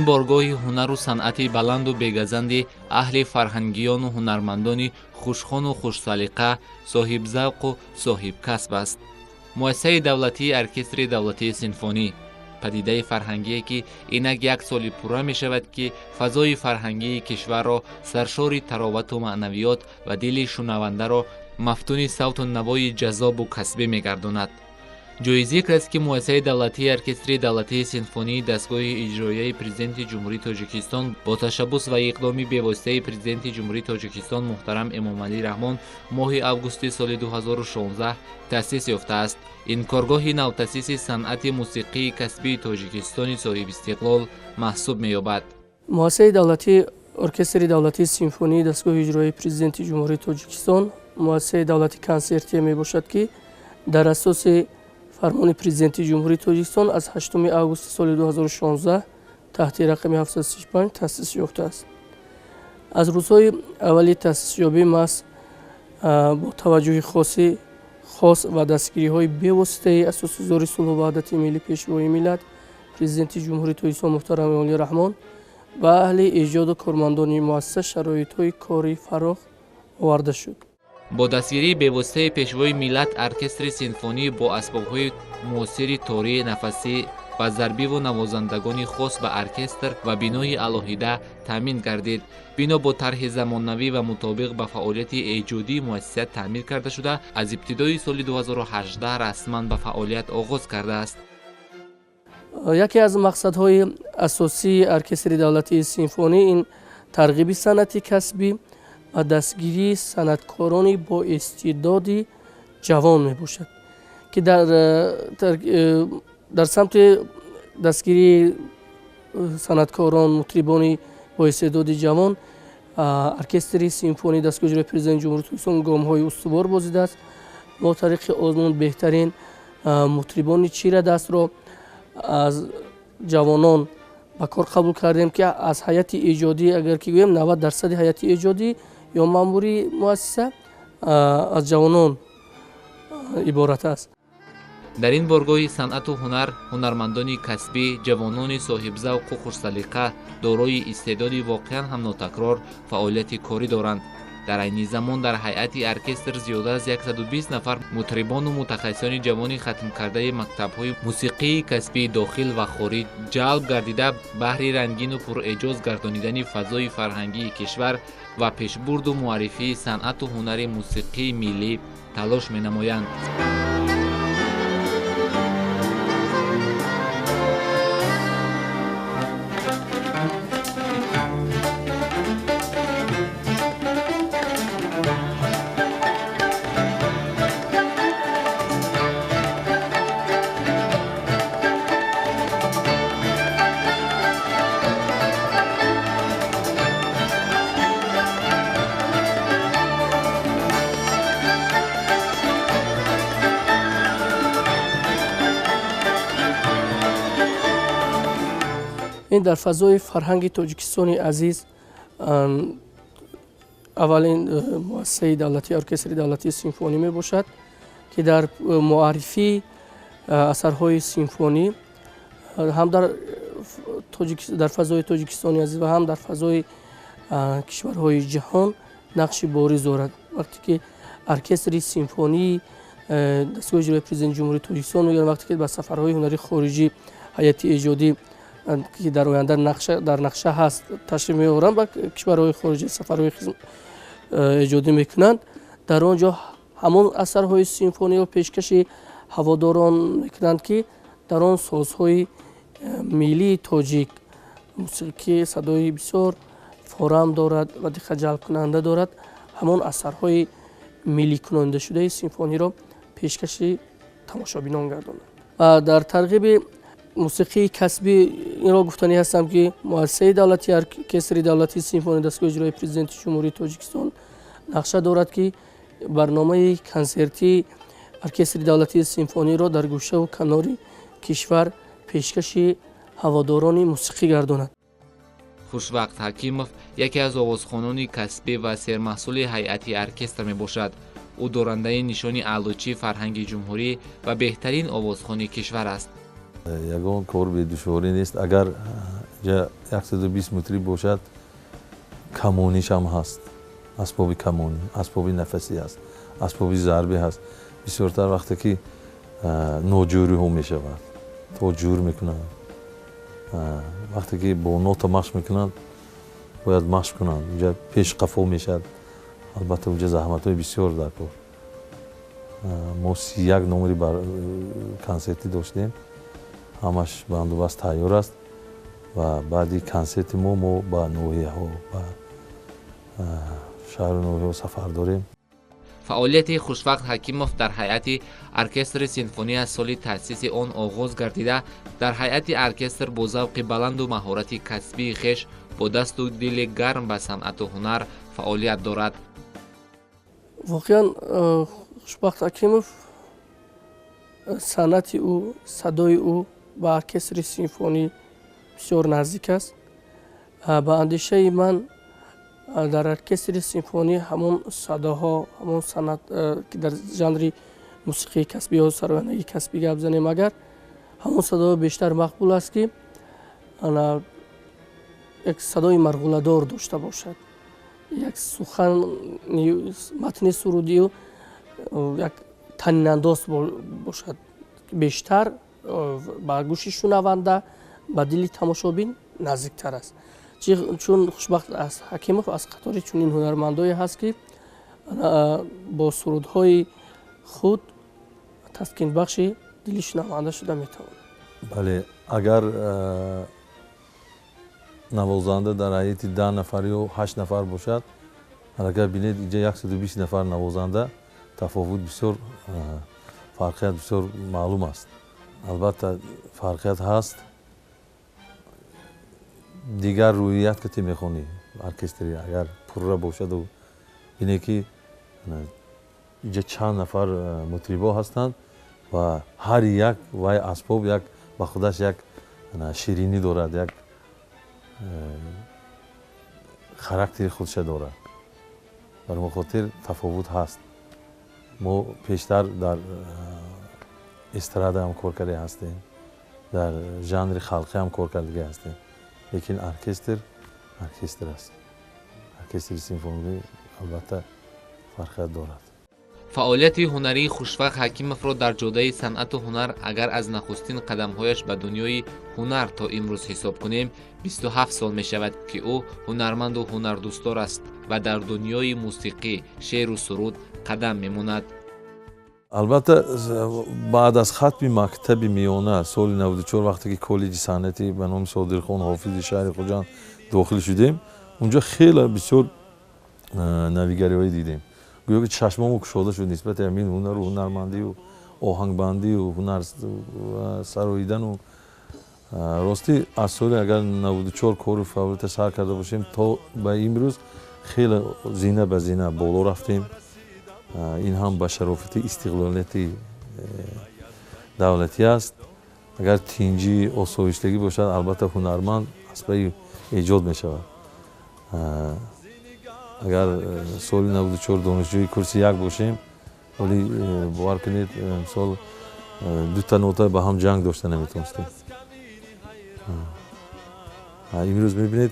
Ин боргоҳи ҳунару санъати баланду бегазанди аҳли фарҳангиёну ҳунармандони хушхону хушсалиқа, соҳибзавқу соҳибкасб аст. Муассисаи давлатии Оркестри давлатии симфонӣ падидаи фарҳангие, ки инак як соли пурра мешавад, ки фазои фарҳангии кишварро саршори таровату маънавиёт ва дили шунавандаро мафтуни савту навои ҷаззобу касбӣ мегардонад. Ҷои зикр аст, ки муассисаи давлатии Оркестри давлатии симфонии дастгоҳи иҷроияи Президенти Ҷумҳурии Тоҷикистон бо ташаббус ва иқдоми бевоситаи Президенти Ҷумҳурии Тоҷикистон муҳтарам Эмомалӣ Раҳмон моҳи августи соли 2016 таъсис ёфтааст. Ин коргоҳи навтаъсиси санъати мусиқии касбии Тоҷикистони соҳибистиқлол маҳсуб меёбад. Муассисаи давлатии Оркестри давлатии симфонии дастгоҳи иҷроияи Президенти Ҷумҳурии Тоҷикистон муассисаи давлати консертие мебошад, ки дар асоси фармони Президенти Ҷумҳурии Тоҷикистон аз 8 августи соли 2016 таҳти рақами 735 таъсис ёфтааст. Аз рӯзҳои аввали таъсисёбӣ маҳз бо таваҷҷӯҳи хос ва дастгириҳои бевоситаи Асосгузори сулҳу ваҳдати миллӣ, Пешвои миллат, Президенти Ҷумҳурии Тоҷикистон муҳтарам Эмомалӣ Раҳмон ба аҳли эҷоду кормандони муассиса шароитҳои кори фарох оварда шуд. Бо дастгирии бевоситаи Пешвои миллат оркестри симфонӣ бо асбобҳои муосири торӣ, нафасӣ ва зарбиву навозандагони хос ба оркестр ва бинои алоҳида таъмин гардид. Бино бо тарҳи замонавӣ ва мутобиқ ба фаъолияти эҷодии муассиса таъмир карда шуда, аз ибтидои соли 2018 расман ба фаъолият оғоз кардааст. Яке аз мақсадҳои асосии Оркестри давлатии симфонӣ ин тарғиби санъати касбӣ ва дастгирии санъаткорони боистеъдоди ҷавон мебошад, ки дар самти дастгирии санъаткорон, мутрибони боистеъдоди ҷавон Оркестри симфонии дастгоҳи иҷроияи Президенти Ҷумҳурии Тоҷикистон гомҳои устувор бозидааст. Бо тариқи озмун беҳтарин мутрибони чирадастро аз ҷавонон ба кор қабул кардем, ки аз ҳайати эҷодӣ, агар ки гӯем, 90% ҳайати эҷодӣ ё маъмурии муассиса аз ҷавонон иборат аст. Дар ин боргоҳи санъату ҳунар ҳунармандони касбӣ, ҷавонони соҳибзавқу хушсалиқа, дорои истеъдоди воқеан ҳам нотакрор фаъолияти корӣ доранд. Дар айни замон дар ҳайати оркестр зиёда аз 120 нафар мутрибону мутахассисони ҷавони хатмкардаи мактабҳои мусиқии касбии дохил ва хориҷ ҷалб гардида, баҳри рангину пурэъҷоз гардонидани фазои фарҳангии кишвар ва пешбурду муаррифии санъату ҳунари мусиқии миллӣ талош менамоянд. Ин дар фазои фарҳанги Тоҷикистони азиз аввалин муассисаи давлатии Оркестри давлатии симфонӣ мебошад, ки дар муаррифии асарҳои симфонӣ ҳам дар фазои Тоҷикистони азиз ва ҳам дар фазои кишварҳои ҷаҳон нақши бориз дорад. Вақте ки Оркестри симфонии дастгоҳи иҷроияи Президенти Ҷумҳурии Тоҷикистон мегӯянд, вақте ки ба сафарҳои ҳунарии хориҷӣ ҳайати эҷодӣ, ки дар оянда дар нақша ҳаст, ташриф меоранд, ба кишварҳои хориҷӣ сафарҳои эҷодӣ мекунанд, дар он ҷо ҳамон асарҳои симфониро пешкаши ҳаводорон мекунанд, ки дар он созҳои миллии тоҷик, мусиқӣ садои бисёр форам дорад ва диққатҷалбкунанда дорад, ҳамон асарҳои милликунонидашудаи симфониро пешкаши тамошобинон гардонанд. Ва дар тарғиби мусиқии касбӣ инро гуфтанӣ ҳастам, ки муассисаи давлатии Оркестри давлатии симфонии дастгоҳи иҷроияи Президенти Ҷумҳурии Тоҷикистон нақша дорад, ки барномаи консертии Оркестри давлатии симфониро дар гӯшаву канори кишвар пешкаши ҳаводорони мусиқӣ гардонад. Хушвақт Ҳакимов яке аз овозхонони касбӣ ва сермаҳсули ҳайати оркестр мебошад. Ӯ дорандаи нишони аълочии фарҳанги ҷумҳурӣ ва беҳтарин овозхони кишвар аст. Ягон кор бедушворӣ нест. Агар Инҷа 120 мутриб бошад, камониш ҳам ҳаст, асбоби камонӣ, асбоби нафасӣ ҳаст, асбоби зарбӣ ҳаст. Бисёртар вақте ки ноҷӯриҳо мешавад, то ҷӯр мекунанд. Вақте ки бо нота машқ мекунанд, бояд машқ кунанд. Инҷа пеш қафо мешавад. Албатта унҷа заҳматҳои бисёр дар кор. Мо 31 номери консертӣ доштем, ҳамаш бандубаст тайёр аст ва баъди консерти мо ба ноҳияҳо, ба шаҳру ноҳияҳо сафар дорем. Фаъолияти Хушвақт Ҳакимов дар ҳайати оркестри симфонӣ аз соли таъсиси он оғоз гардида, дар ҳайати оркестр бо завқи баланду маҳорати касбии хеш бо дасту дили гарм ба санъату ҳунар фаъолият дорад. Воқеан Хушбахт Ҳакимов санъати ӯ, садои ӯ ба оркестри симфонӣ бисёр наздик аст. Ба андешаи ман дар оркестри симфонӣ ҳамон садоҳо, ҳамон санъат ки дар жанри мусиқии касбӣ ё сарояндагии касбӣ гап занем, агар ҳамон садоҳо бештар мақбул аст, ки як садои марғуладор дошта бошад, як сухани матни сурудию як танинандоз бошад, бештар ба гӯши шунаванда, ба дили тамошобин наздиктар аст. Чун Хушбахт Ҳакимов аз қатори чунин ҳунармандое ҳаст, ки бо сурудҳои худ таскинбахши дили шунаванда шуда метавонад. Бале, агар навозанда дар ҳайати 10 нафар ё 8 нафар бошад, агар бинед инҷа 120 нафар навозанда, тафовут бисёр, фарқият бисёр маълум аст. Албатта фарқият ҳаст. Дигар рӯҳият ки ту мехонӣ оркестри агар пурра бошаду бине ки инҷа чанд нафар мутрибо ҳастанд ва ҳар як вай асбоб як ба худаш як ширинӣ дорад, як характери худша дорад. Бар мо хотир тафовут ҳаст. Мо пештар дар эстрада ҳам кор карда ҳастем, дар жанри халқӣ ҳам кор кардагӣ ҳастем, лекин оркестр оркестр аст. Оркестри симфонӣ албатта фарқият дорад. Фаъолияти ҳунарии Хушвақт Ҳакимовро дар ҷодаи санъату ҳунар агар аз нахустин қадамҳояш ба дунёи ҳунар то имрӯз ҳисоб кунем, 27 сол мешавад, ки ӯ ҳунарманду ҳунардӯстдор аст ва дар дунёи мусиқӣ, шеъру суруд қадам мемонад. Албатта баъд аз хатми мактаби миёна соли 94, вақте ки коллеҷи санъатӣ ба номи Содирхон Ҳофизи шаҳри Хуҷанд дохил шудем, унҷо хеле бисёр навигариҳое дидем. Гӯё ки чашмамо кушода шуд нисбати ҳамин ҳунару ҳунармандию оҳангбандию ҳунар сароидану. Ростӣ аз соли агар 94 кору фаъолията сар карда бошем, то ба имрӯз хеле зина ба зина боло рафтем. Ин ҳам ба шарофати истиқлолияти давлатӣ аст. Агар тинҷӣ, осоиштагӣ бошад, албатта ҳунарманд аз пайи эҷод мешавад. Агар соли 94 донишҷӯи курси 1 бошем, вале бовар кунед, мисол дута нота ба ҳам ҷанг дошта наметавонистем. Имрӯз мебинед,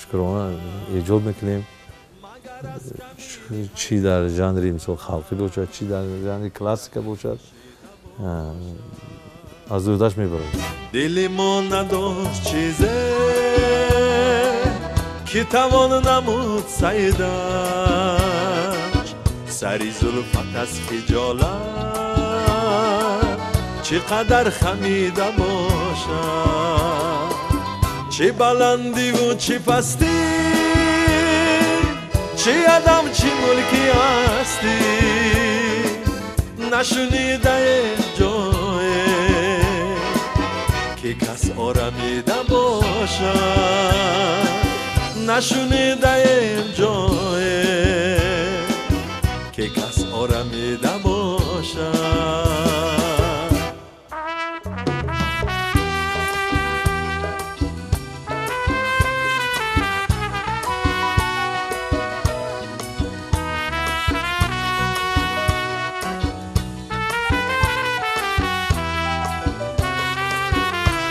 шукрона эҷод мекунем, чӣ дар жанри мисол халқӣ бошад, чӣ дар жанри классика бошад, аз ӯҳдаш мебарад. Дили мо надошт чизе ки тавон намуд сайдаш, сари зулфат аз хиҷолат чӣ қадар хамида бошад, чӣ баландиву чӣ пастӣ, чӣ адам чӣ мулкӣ ҳастӣ, нашунидаем ҷое ки кас орамида бошад, нашунидаем ҷое ки кас орамида бошад.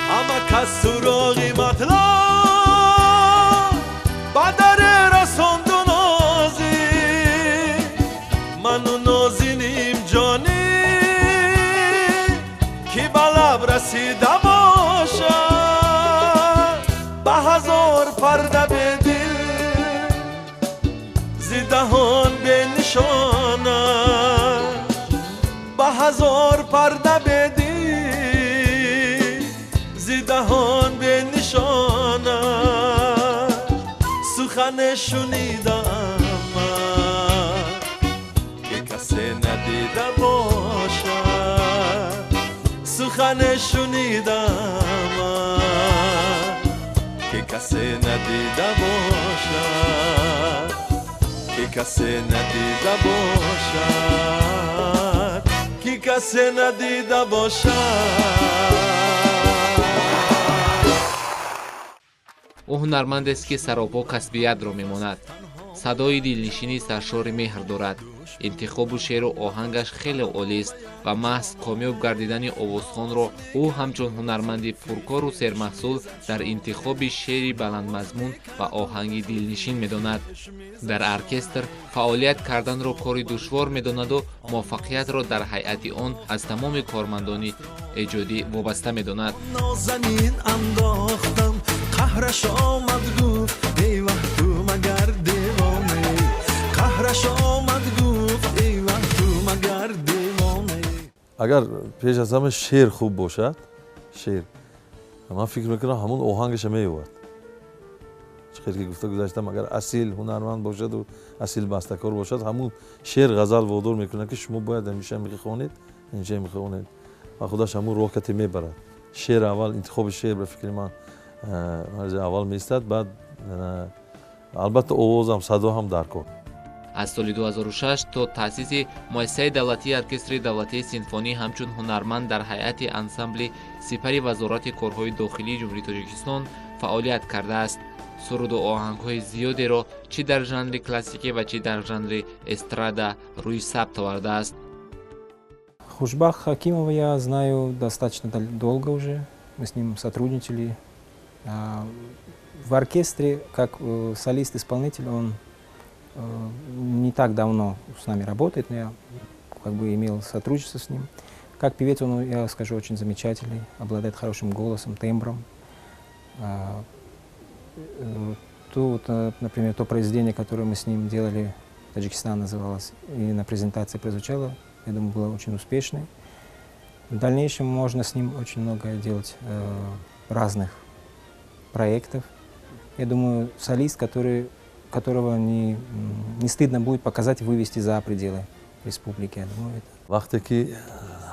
Ҳама кас ҳазор парда бедил зи даҳон бенишона ба ҳазор парда бедил зи даҳон бенишона сухане шунидам ки касе надида бошад сухане шунидам ки касе надида бошад ки касе надида бошад ки касе надида бошад. Ӯ ҳунармандест, ки саропо касбиятро мемонад. Садои дилнишини саршори меҳр дорад. Интихобу шеъру оҳангаш хеле олист ва маҳз комёб гардидани овозхонро ӯ ҳамчун ҳунарманди пуркору сермаҳсул дар интихоби шеъри баландмазмун ва оҳанги дилнишин медонад. Дар оркестр фаъолият карданро кори душвор медонаду муваффақиятро дар ҳайати он аз тамоми кормандони эҷодӣ вобаста медонад. Нозанин андохтам, қаҳраш омад гуфт эй ваҳ ту магар девона, қаҳраш омад гуфт эй ваҳ ту магар девона. Агар пеш аз ҳама шеър хуб бошад, шеър, ман фикр мекунам ҳамон оҳангаша меёвад. Чӣ хел ки гуфта гузаштам, агар асил ҳунарманд бошаду асил бастакор бошад, ҳамун шеър ғазал водор мекунад, ки шумо бояд ҳамеша мехонед, инҷа мехонед ва худаш ҳамун роҳкате мебарад. Шеър аввал, интихоби шеър ба фикри ман аввал меистад, баъд албатта овозам, садо ҳам дар кор. Аз соли 2006 то таъсиси муассисаи давлатии оркестри давлатии симфонӣ ҳамчун ҳунарманд дар ҳайати ансамбли сипари Вазорати корҳои дохилии Ҷумҳурии Тоҷикистон фаъолият кардааст. Суруду оҳангҳои зиёдеро чӣ дар жанри классикӣ ва чӣ дар жанри эстрада рӯи сабт овардааст. Хушбахт Хакимова я знаю достаточно долго уже. Мы с ним сотрудничали. В оркестре, как солист-исполнитель, он не так давно с нами работает, но я как бы имел сотрудничество с ним. Как певец он, я скажу, очень замечательный, обладает хорошим голосом, тембром. То, вот, например, то произведение, которое мы с ним делали, «Таджикистан» называлось, и на презентации прозвучало, я думаю, было очень успешной. В дальнейшем можно с ним очень много делать разных проектов. Я думаю, солист, которого не стыдно будет показать, вывести за пределы республики. Я думаю, это. Вақте ки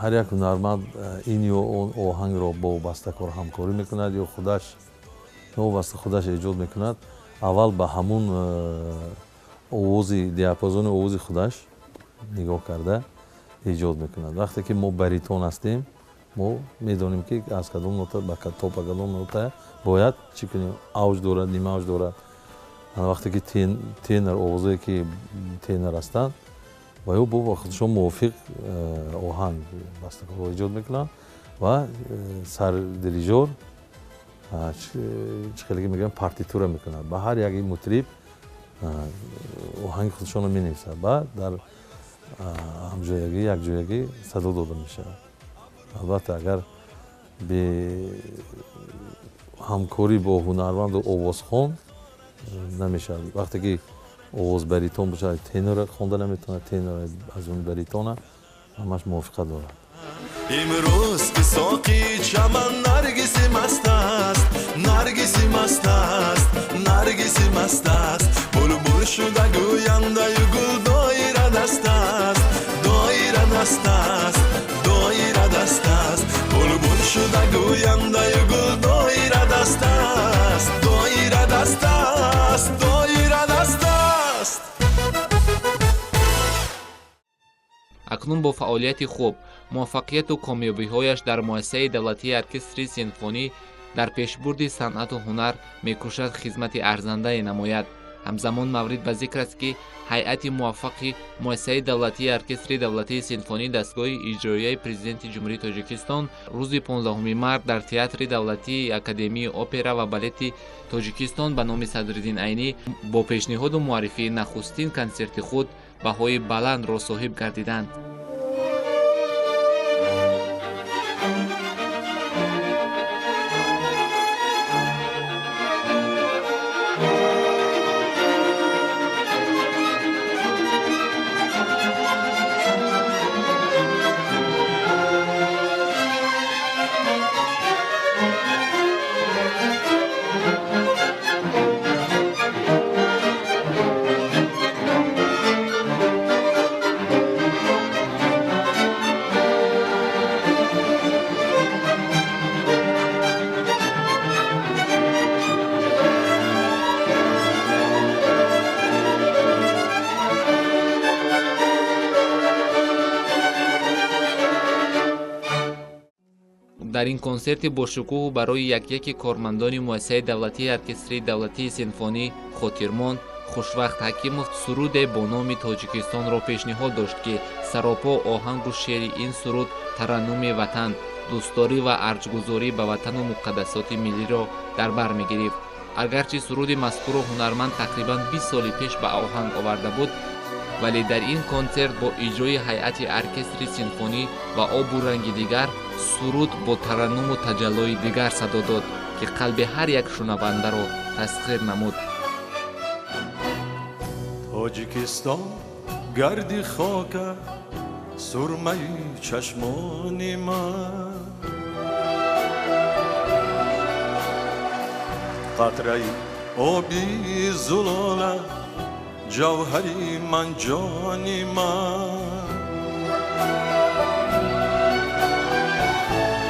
ҳар як ҳунарманд ин ё он оҳангро бо бастакор ҳамкорӣ мекунад ё худаш новобаста худаш эҷод мекунад, аввал ба ҳамун овози, диапазони овози худаш нигоҳ карда эҷод мекунад. Вақте ки мо баритон ҳастем, мо медонем, ки аз кадом нота то ба кадом нота бояд чӣ кунем, авҷ дорад, нимавҷ дорад. Вақте ки тенор, овозое ки тенор ҳастанд, ва ё бо худшон мувофиқ оҳанг бастакорро эҷод мекунанд ва сардирижор чӣ хеле ки мегӯям, партитура мекунад. Ба ҳар як мутриб оҳанги худшонро менависад ва дар ҳамҷоягӣ, якҷоягӣ садо дода мешавад. Албатта, агар бе ҳамкорӣ бо ҳунарманду овозхон намешавад. Вақте ки овоз баритон бошад, тенора хонда наметавонад, тенор аз он баритона ҳамаш мувофиқат дорад. Имрӯз ки соқи чаман наргиси маст аст, наргиси маст аст, наргиси маст аст, булбул шуда гӯяндаю гул доира даст аст, доира даст аст, доира даст аст, булбул шуда гӯяндаю гул доира даст аст, доира даст аст, доира даст аст. Акнун бо фаъолияти хуб, муваффақияту комёбиҳояш дар муассисаи давлатии оркестри симфонӣ дар пешбурди санъату ҳунар мекӯшад хизмати арзандае намояд. Ҳамзамон маврид ба зикр аст, ки ҳайати муваффақи муассисаи давлатии оркестри давлатии симфонӣ дастгоҳи иҷроияи Президенти Ҷумҳурии Тоҷикистон рӯзи 15 март дар Театри давлатии Академияи опера ва балети Тоҷикистон ба номи Садриддин Айнӣ бо пешниҳоду муаррифии нахустин консерти худ баҳои баландро соҳиб гардиданд. Дар ин консерти бошукӯҳу барои як-яки кормандони муассисаи давлатии оркестри давлатии симфонӣ хотирмон, Хушвахт Ҳакимов суруде бо номи Тоҷикистонро пешниҳод дошт, ки саропо оҳангу шеъри ин суруд тараннуми ватан, дӯстдорӣ ва арҷгузорӣ ба ватану муқаддасоти миллиро дар бар мегирифт. Агарчи суруди мазкурро ҳунарманд тақрибан 20 соли пеш ба оҳанг оварда буд, вале дар ин консерт бо иҷрои ҳайати оркестри симфонӣ ва обу ранги дигар суруд бо тараннуму таҷаллои дигар садо дод, ки қалби ҳар як шунавандаро тасхир намуд. Тоҷикистон гарди хока, сурмаи чашмони ман, қатраи оби зулола, ҷавҳари ман, ҷони ман.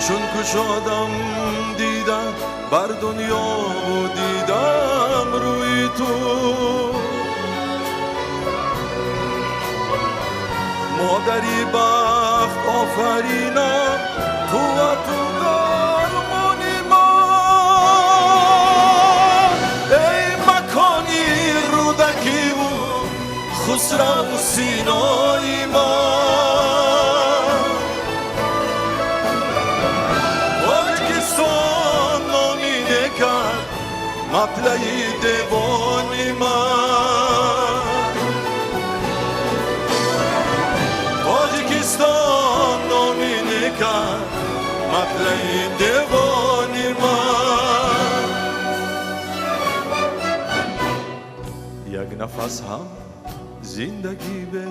Чун кушодам дида бар дунёву дидам рӯи ту, модари бахт офаринам, қуввату дармони ман. Эй макони Рӯдакиву Хусраву Синои ман, Тоҷикистон номи некат матлаи девони ман. Тоҷикистон номи некат матлаи девони ман. Як нафас ҳам зиндагӣ бе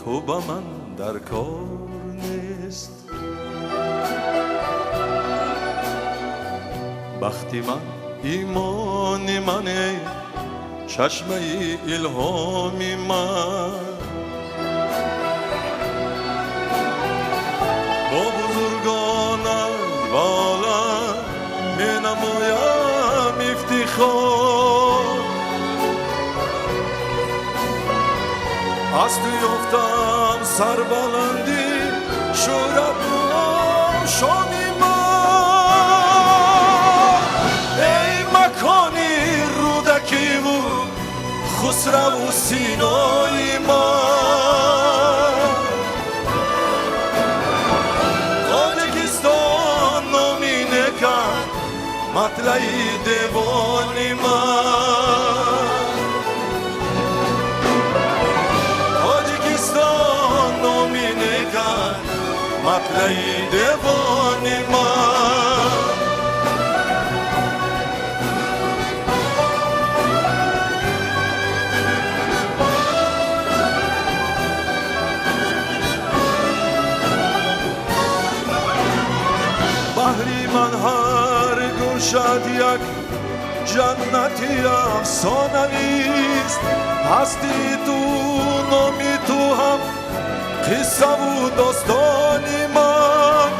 ту ба ман дар кор нест. Бахти ман, имони мане, чашмаи илҳоми ман. Бо бузургонат ва олам менамоям ифтихор. Аз ту ёфтам сарбаландӣ, шӯҳрату шони ман. Эй макони Рӯдакиву Хусраву Синои ман, Тоҷикистон номи некат матлаи девони ман. Тоҷикистон номи некат матлаи девони ман. Баҳри ман ҳар гӯшат як ҷаннати афсонавист. Ҳастии ту, номи ту ҳам қиссаву достони ман.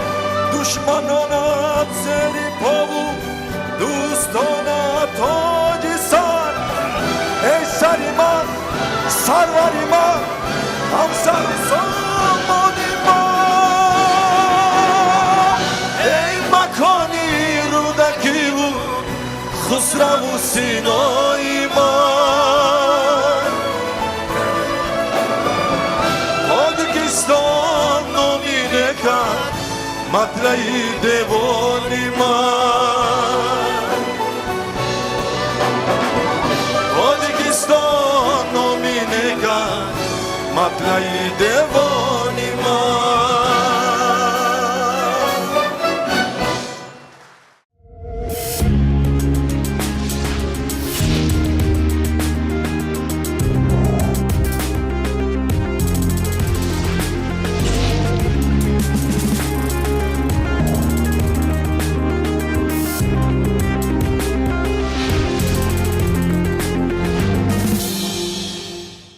Душманонат зери пову дӯстонат тоҷи сар. Эй сари ман, сарвари ман, ҳамсару сомони ман. Эй макони Рӯдакиву Хусраву Синои ман, Тоҷикистон номи некат матлаи девони ман. Тоҷикистон номи некат матлаи девони ман.